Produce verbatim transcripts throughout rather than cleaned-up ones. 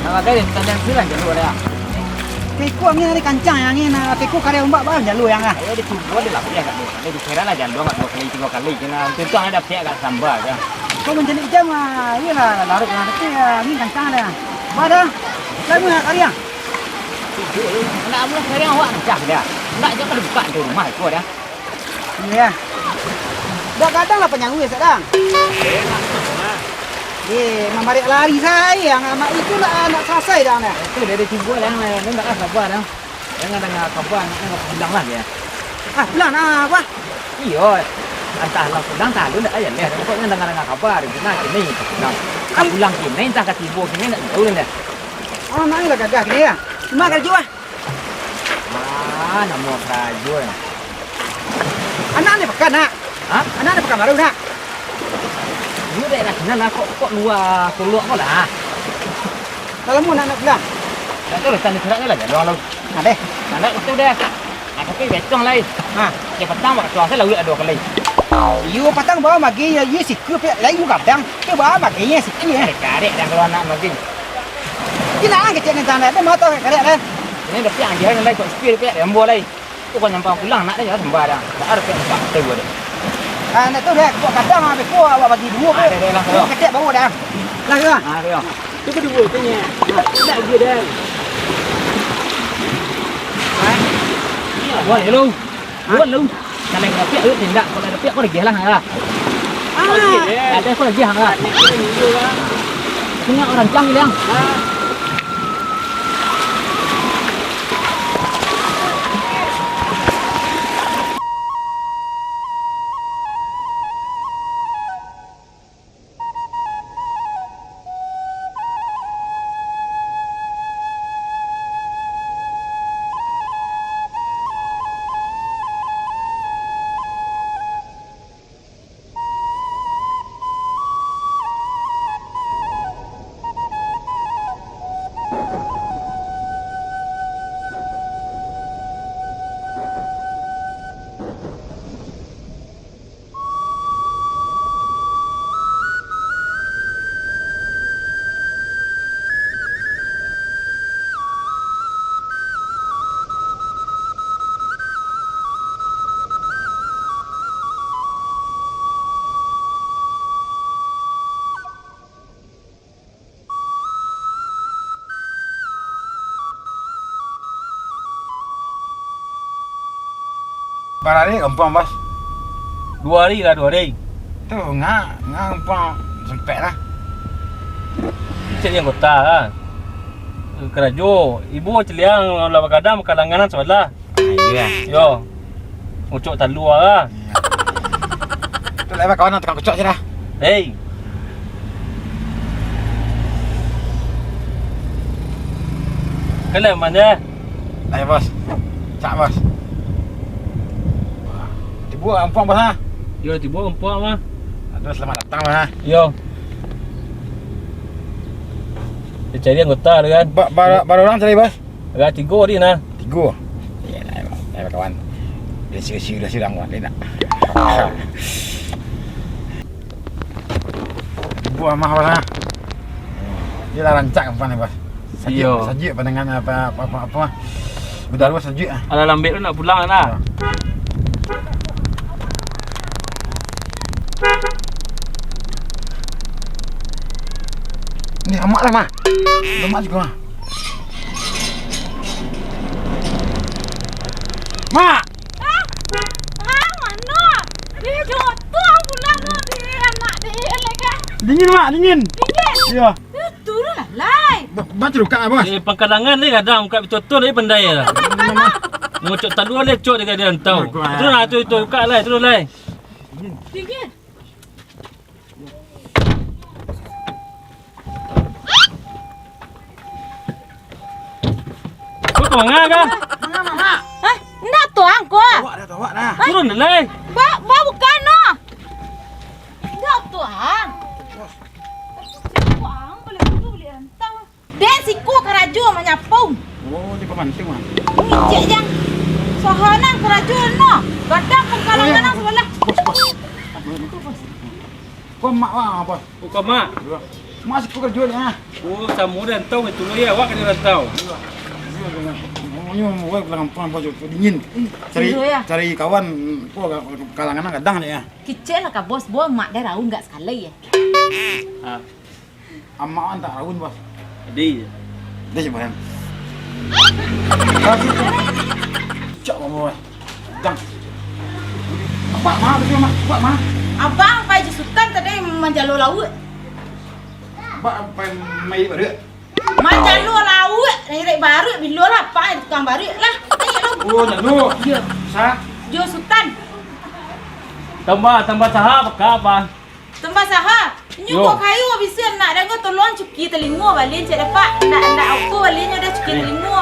Bagai, tandang silang jalua dah. Keko angin ari kancang yang angin, ah, keko kareh ombak, bah, jalua yang ah. Ayo, ditubuah dia lah, dia agak dua kali, dikira lah jalua agak dua kali, tiga kali, kena tuntung ada pihak agak samba aja. Kau mencari jam, ah, iyalah, larut lah, tapi, ah, angin kancang dah. Bah dah, kamu nak kariang? Nak mula kariang awak nak cah dah. Nak je kalau buka tu rumah aku dah. Iya. Dah gadang lah panyawa sadang. Eh, mamarik lari sayang, amak itu nak, nak salasai dah, nah. Itu dari timbul dah, nah. Dia ndak lah sabar dah. Dia ndak dengar kabar, nak dengar pulang lah dia. Ah, pulang nah, apa? Iyo. Antah lah pulang, entah lu ndak aja leh. Pokoknya dengar-dengar kabar, kini kini pulang. Entah pulang kini, entah ka tibo kini, ndak tahu dah. Oh, nak lah gagah kini ya. Cuma kerja ah. Ah, namo karajo, eh. Anak ni pakan, nak? Hah? Anak ni pakan baru, nak? Lu dek nak kenal lah, kok, kok lua kolok kau lah? Dah lama nak, nak pulang? Tak tahu, tanya surat ni lah, jalan lu. Nah, deh. Nah, dek, itu deh. Nah, tapi betong lai. Ha. Ya, patang, waktu asal lah, udah dua kali. Iyo, patang bawa magi, ya, iya, siku, pek, lai, lu kadang. Cuba magi, ya, siku, ya. Karek, karek, dah kalau anak magi. Kini lah kecil ni tanah, ada mata karek dah. Ini dah piang dia, dah ikut speed, piang dia, ambo lai. Tu kau nyampang pulang, nak dah, ya, sembarang. Tak ada piang, tak ada gua dah. Ah, nak tu dah, kau kadang habis, kau awak bagi dua, ah, dah, dah, lah, kau dah. Kecil bawa dah. Lah, ya. Ah, ya. Tu kedua, tu ni. Nak dia dah. Wah, hello. Buat lu. Kalau dapat duit, tindak. Kalau dapat, kau lagi lah, ha. Ah. Ada kau lagi, ha. Tengok orang cang bilang. Bara hari kampuang, Bos? Duo hari lah, duo hari. Tu, ngak, ngak kampuang sempek lah. Cari anggota lah. Karajo, ibo caliang lah bagadang, kalangganan sabalah. Ah, iyo lah. Yo. Ucok talua lah. Iyo. Tu lah, kawan tukang kucok sih dah. Hei. Kalian mana? Ayo, Bos. Cak, Bos. Tibo kampuang, Bos, ha? Yo, tibo kampuang, mah. Aduh, selamat datang, Bos, ha? Yo. Dia cari anggota tu kan. Ba-, bara-, bara urang cari, Bos? Lah, tigo tadi nah. Tigo. Iyolah, emang, emang kawan. Dia siu-siu, dia siu kawan, dia nak. Buah mah, Bos, ah. Dia lah rancak kawan ni, Bos. Sajuak, iyo. Sajuak pandangan apa, apa, apa, apa. Udah lu sajuak, ah. Alah, lambek tu nak pulang lah. Ni amak lah, mah. Lemak juga, mah. Mak! Hah? Hah, mano? Ih, jodoh pulang lo di anak di leka. Dingin, Mak, dingin. Dingin? Iyo. Eh, turun lah, Lai. Ba-, baca dulu, Kak, Bos. Eh, pangkalangan ni kadang buka betul-betul ni pandai lah. Bukan, Mak. Ngocok talua ni, cok, dia, dia rantau. Bagus. Turun lah, tu, tu, buka, Lai, turun, Lai. Dingin. Kau tu manga kah? Manga, manga. Hah? Ndak tu ang ko. Awak dah, awak dah. Turun dulu, eh. Ba, ba bukan no. Ndak tu ang. Ko ang boleh tu boleh rantau. Dek siko karajo manyapu. Oh, di pamantu, ah. Ngijek jang. Sohonang karajo no. Gadang pangkalangan. Oh, iya. Nang sabalah. Bos, bos. Ko mak, ah, bos. Ko mak. Dua. Masih ko karajo ni, ah. Oh, samo rantau itu lo ya, awak ka di rantau. Ini orang pulang kampung, apa, cuaca dingin. Cari, cari kawan, apa, kalangan gadang ni, ah. Kicek lah ka bos, bos, mak dah raun gak sakali, ya. Ah. Amak an tak raun, bos. Adi. Adi, cubo, ya. Cak, bos. Dang. Abak ma, betul, Mak? Abak ma? Abang pai jo Sutan tadi manjalo lauak. Abak pai main baruak? Manjalo lauak, naik baruak, bilo lah, Pak, tukang baruak lah. Naik lu. Oh, jalo. Iya. Sa? Jo Sutan. Tambah, tambah saha, baka apa? Tambah saha? Inyo ko kayo bisi anak dan ko tolong cuki talingo balian cek dapat. Ndak, ndak ako balian nyo dah cuki talingo.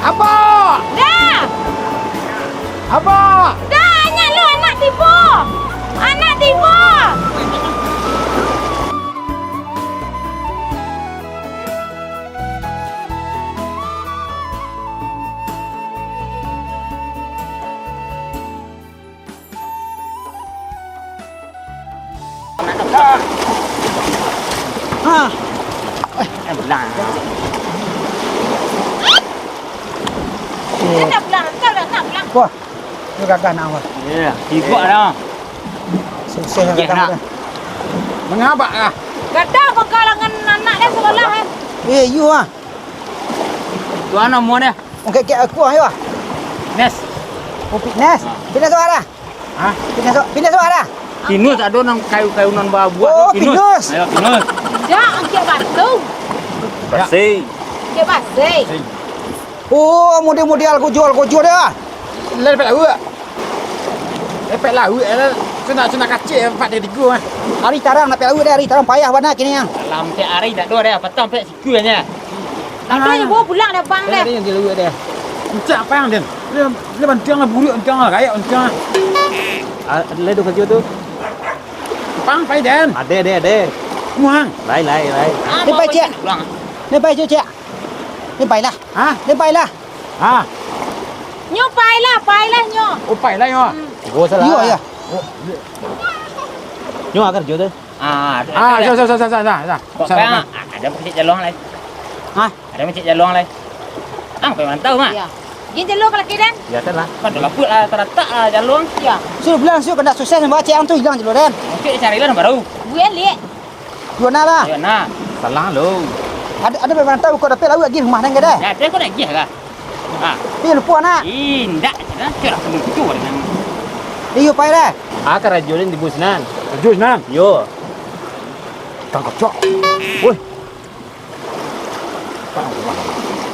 Abak! Dah! Abak! Dah, anyak lu, anak tibo! Anak tibo! Ha. Eh, eh, belang. Dah belang, dah belang, dah belang. Wah, ni gagah nak, wah. Iya, sibuk dah. Sukses. Iya, gagah nak. Mangabak lah. Gadah bakalangan anak dia sekolah, eh. Eh, you ah. Tuan namo dia? Ungkek-kek aku, ayo. Fitness. Oh, fitness. Ha. Fitness tu arah? Ha? Fitness tu, fitness tu arah? Pinus ado nan kayu-kayu nan babuah. Oh, tu, pinus. Pinus. Ayo, pinus. Dak, angkek batu. Basi. Angkek basi. Basi. Oh, model-model algojo-algojo dia. Lah, dapat lauak. Dapat lauak, eh. Cina-cina kacik, empat dari tiga, ah. Hari tarang dapat lauak dia, hari tarang payah bana kini, ah. Dalam tiap hari tak ada dia, patang pek Kuahnya. Itu yang bawa pulang dah, Bang, dah. Tadi yang dia luar dah. Encak apa yang, Den? Dia, dia bantiang lah, buruak bantiang lah, kayak bantiang lah. Ah, ada lai doh karajo tu? Pang, pai, Den. Ada, ada, ada. Muang. Lai, lai, lai. Ah, ni pai, Cik. Pulang. Ni pai, Cik. Ni pai lah. Hah? Ni pai lah. Hah? Nyo pai lah, pai lah nyo. Oh, pai lah nyo. Hmm. Bos lah. Iyo, iyo. Oh. Nyo karajo tu. Ah, ah, ado, ado, ado. Kok ado, ado. Ado pacik jaluang lai. Hah? Ado pacik jaluang lai. Ang pai marantau, Mak? Iya. Gin jaluang ka laki, Dan? Biaso lah. Kan ado lapuak lah, taratak lah jaluang. Iya. Sudah bilang, sudah, kandak susah nambah cek ang tu hilang jaluang, Dan. Mungkin dicari lah baru. Bukan, Lik. Dua nak lah. Dua nak. Salah lo. Ado, ado pai marantau, kok dapek lauak agiah rumah, Dan, ka, Dan? Ya, ado kok nak agiah lah. Ah. Ih, lupo anak. Indak, dah curah lucu dengan. Iyo, pai dah. Ah, karajo ni di bus nan. Karajo nan? Yo. Tangkap cok. Woi.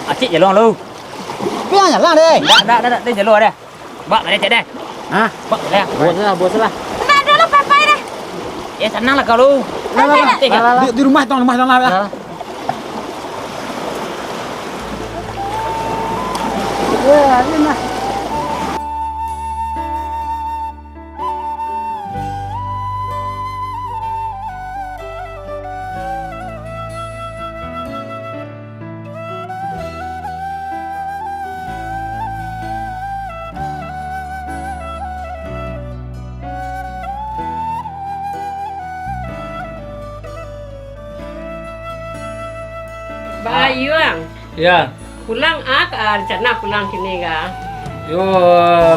Acik jaluang lu. Pian jalan deh. Dak, dak, dak, dak, dak, jaluang deh. Bak, pada cek deh. Hah? Bak, dah. Bos lah, bos lah. Ndak ado lah, pai-pai deh. Ya, sanang lah kau lu. Lah, lah, lah. Pai-pai deh. Lah, lah, lah. Di, di rumah tong, rumah tong lah. Lah. Lah. Wah, ini nah. Bayuang. Ya. Pulang, ah, ka, ah, rencana pulang kini ka? Yo,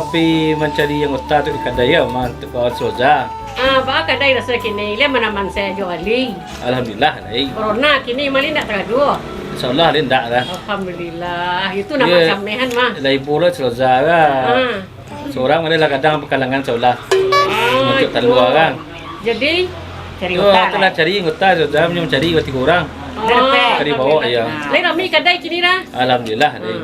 pi mancari anggota tu di kadai yo, ma, untuak kawan si Roza. Ah, baa kadai raso kini, lai manaman sajo lai. Alhamdulillah, lai. Corona kini mah lai ndak tagaduah. Insyaallah, lai ndak lah. Alhamdulillah, itu namo camehan mah. Lah ibo lah si Roza lah. Ah. Surang ado lah kadang pakalangan sabalah. Ah, untuak talua kan. Jadi, cari anggota lah. Cari anggota, sudah mancari dua tigo urang. Dah dapek. Cari bawa, iyo. Lai rami kadai kini dah? Alhamdulillah, deh.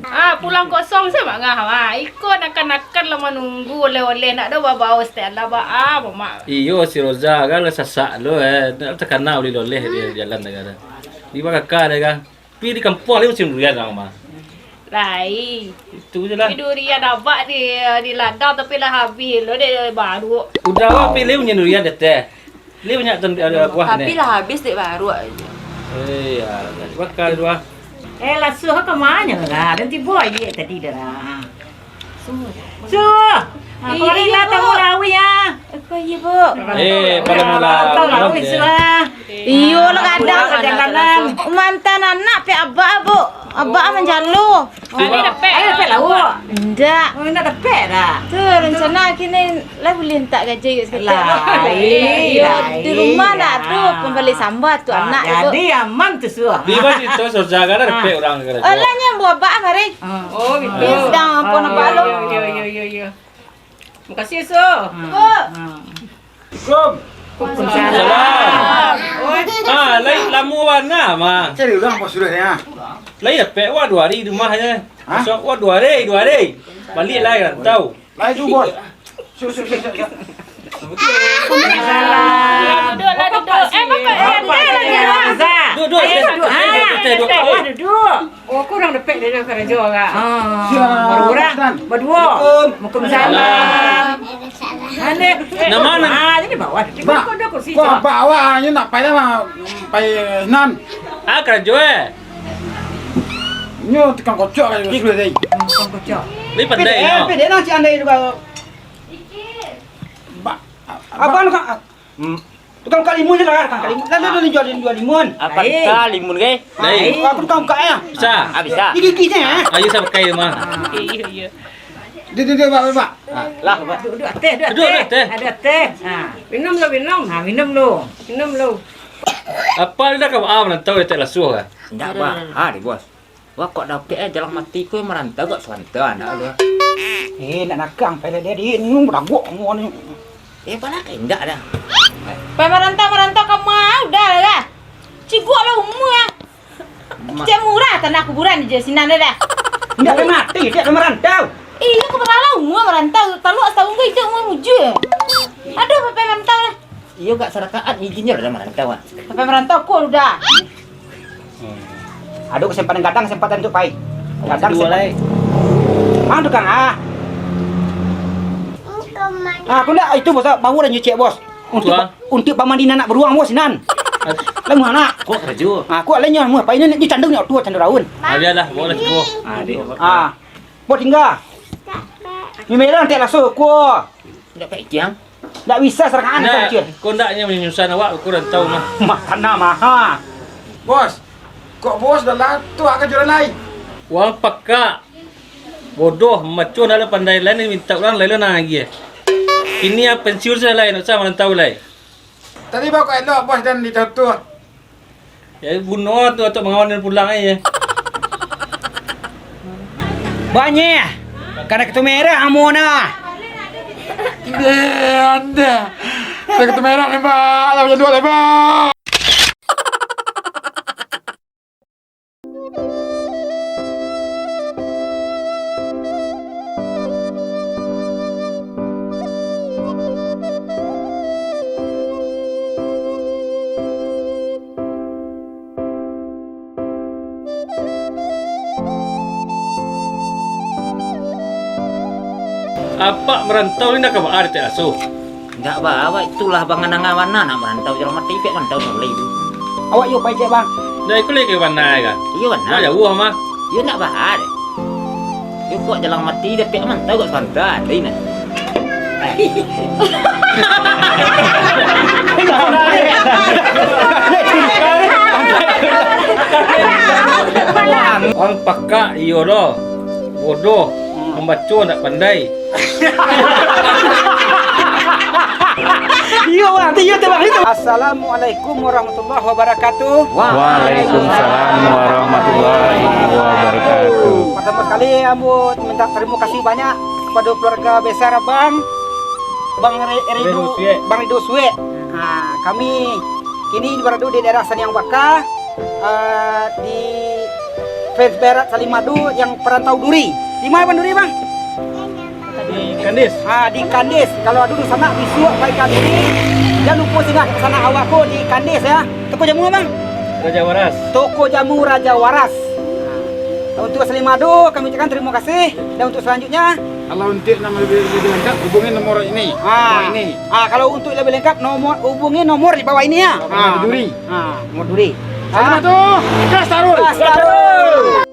Ah, pulang kosong se, Mak Ngah, ah. Iko nakan-nakan lah manunggu oleh-oleh, nak ado babao setelan, baa, Mak. Iyo, si Roza kan lah sasak lo, eh. Nak takana oleh-oleh di jalan dah kan. Di bakaka dah kan. Pi di kampuang lai musim durian urang mah. Lai. Itu je lah. Pi durian abak di, di ladang tapi lah habih lo dek baruak. Udah wak pi lai punyo durian dek teh. Lai banyak tan-, ada buah ni. Tapi lah habih dek baruak aja. Eh, ya, bakal dua. Eh, lasuah ka manyo lah? Dan tibo aja tadi dah. Su. Su. Ha, kemarilah tamu Lawi, ah. Apa iya, Bu? Eh, pada mula. Tamu Lawi, Su, ah. Iyo lah, kadang. Perjalanan. Mantan anak pe abak, Bu. Abak manjalo. Ayo dapek. Ayo dapek lauk. Ndak. Oh, ndak dapek dah. Tu rencana kini lah buliah mintak gaji sikit. Lah, iyo, di rumah ndak ado pambali samba tu anak, Bu. Jadi aman tu, Su. Di mana tu, Su, jaga lah dapek urang karajo. Alah, nyo buah abak mari. Ah. Oh, gitu. Dia sedang apa nampak lo? Iyo, iyo, iyo, iyo. Makasih, Su. Assalamualaikum. Waalaikumsalam. Ah, lai lamo bana, mah. Cari urang, Bos, sudah, ya. Lai dapek, wah, dua hari di rumah je. Hah? Masuk, wah, dua hari, dua hari. Balik lai rantau. Lai tu, Bos. Su, su, su, su, su. Waalaikumsalam. Duduk lah, duduk. Eh, bapak, eh, Bapak, eh, eh, Hamzah. Duduk, duduk, duduk, duduk, duduk. Wah, duduk. Oh, kurang dapek dari karajo agak. Ah. Baru urang, baduo. Waalaikumsalam. Mana? Nama, nama? Ah, jadi bawah. Di bawah ada kursi. Kok abak awak nyo nak pai lah, pai nan? Ah, karajo, eh? Nyo tukang kocok kali sudah tadi. Tukang kocok. Ni pandai nyo. Pedek, pedek nah, cik andai tu kalau. Ba-, abang tukang, ah, hmm. Tukang buka limun je lah, tukang buka limun. Lah, lah, lah, jual, jual limun. Apa bisa limun ke? Baik. Aku tukang buka, ya. Bisa? Ah, bisa. Gigi-gigi je, ya. Ayo, saya pakai rumah. Iya, iya. Duduk, duduk, Pak, Pak. Ah, lah, Pak. Duduk, duduk, teh, duduk, duduk, teh. Teh. Ada teh. Ha. Minum lo, minum. Ha, minum lo. Minum lo. Apa ni dah kau, ah, merantau, ya, tak lasuh, kan? Ndak, Pak. Ah, di bos. Wah, kok dapek, eh, jalang mati ko marantau kok suanta anak tu. Eh, nak nakang, pai lah dia, dia, nu, baragok, nu, ni. Eh, pala ka indak dah. Pai marantau, marantau ka ma, udah lah, dah. Cigok lah umua, ah. Cek murah tanah kuburan je sinan dah, dah. Indak pai mati, dia pai marantau. Iyo, ka baralah umua marantau. Taluak satahun ko iduik umua mujua. Aduh, pai marantau lah. Iyo, gak sarakaan, ijinnyo lah marantau, ah. Sampai marantau, ko udah. Ado kesempatan gadang, kesempatan tu pai. Gadang kesempatan. Mang tukang, ah. Ah, aku ndak, itu bos, baru dah nyucek, bos. Untuk, untuk pamandian anak beruang, bos, nan. Lah, muah nak. Kok karajo? Ah, kok lah nyo, muah pai ni, ni candung ni, tu candung daun. Ah, bialah, bawa lah siko. Ah, dek. Ah. Bos tingga. Ni merah nanti laso, ko. Ndak pakai ikiang. Ndak bisa sarakaan. Nah, kau ndak nyo manyusahan awak, kurang tahu mah. Mah, tanah maha. Bos, kok bos dah lah tu agak jualan lai? Wang pakak. Bodoh, maco nak lah pandai lai, minta urang lai lo nang agiah. Kini ah pensiun sudah lai, ndak usah marantau lai. Tadi baa kok elok bos dan di tu. Ya, bunuh tu, atuk mangawan dan pulang aja. Banyeh, kana kartu merah amu nah. Deh, anda. Kartu merah nembak, lawan dua tembak. Apak marantau ni ndak ka baa, Tek Aso? Ndak baa, awak itulah banganang-anang nak marantau, jalma mati pek marantau mulai tu. Awak iyo pai ciek, Bang. Ndak, iko lai ka bana ka? Iyo, bana. Ndak jauah mah. Iyo, ndak baa deh. Iyo, kok jalma mati dapek marantau kok sabanta, lain nah. Ang pakak iyo doh. Bodoh. Mambaco ndak pandai. Iyo, Bang. Iyo tu, Bang. Itu. Assalamualaikum warahmatullahi wabarakatuh. Waalaikumsalam warahmatullahi wabarakatuh. Pertama sekali, ambo minta terima kasih banyak kepada keluarga besar Abang, Bang Re-, Rido, Rido Suek. Bang Rido Suek. Ha, kami kini berada di daerah Saniang Baka, eh, di fans berat Salimado yang perantau Duri. Di mana, Bang, Duri, Bang? Di Kandis. Ha, di Kandis. Kalau ado dunsanak bisuak pai ka Duri, jan lupo singgah ka sanak awak ko di Kandis, ya. Toko jamu, Bang? Raja Waras. Toko jamu Raja Waras. Ha. Untuk Salimado, kami ucapkan terima kasih. Dan untuk selanjutnya, kalau untuk nama lebih, lebih lengkap, hubungi nomor ini. Ha. Nomor ini. Ha, kalau untuk lebih lengkap, nomor, hubungi nomor di bawah ini, ya. Nomor Duri. Ha, nomor Duri. Salimado, gas tarus. Gas tarus.